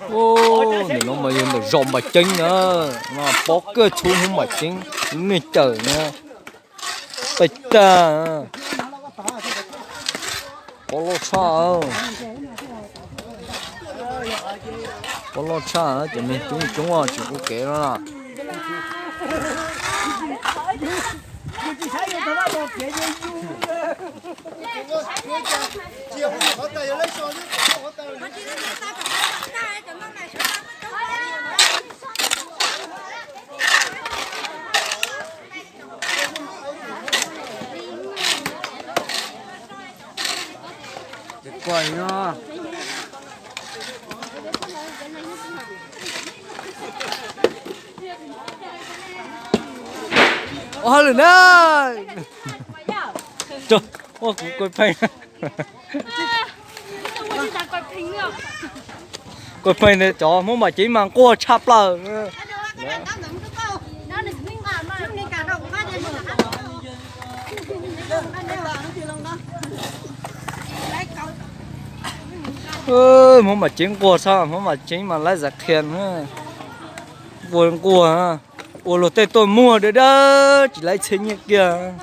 Ntawm no mas yog ntawm zos Npam Ceeb na, no pob kawg txhub Hmoob Npam Ceeb, nej cawm na, pais tag, pob loj tshaj, pob loj tshaj, cov neeg coob coob tsis pub kev no. Ua hauj lwm na. Ua kuv kua pheej. Kua pheej ntawd cov Hmoob Npam Ceeb mas nquag tshaj plaws. Hmoob Npam Ceeb nquag tshaj, Hmoob Npam Ceeb mas laib zam qhia, nquag nquag, ua luag tej tuaj muag dawb dawb tsis laib txhiab nyiaj kiag.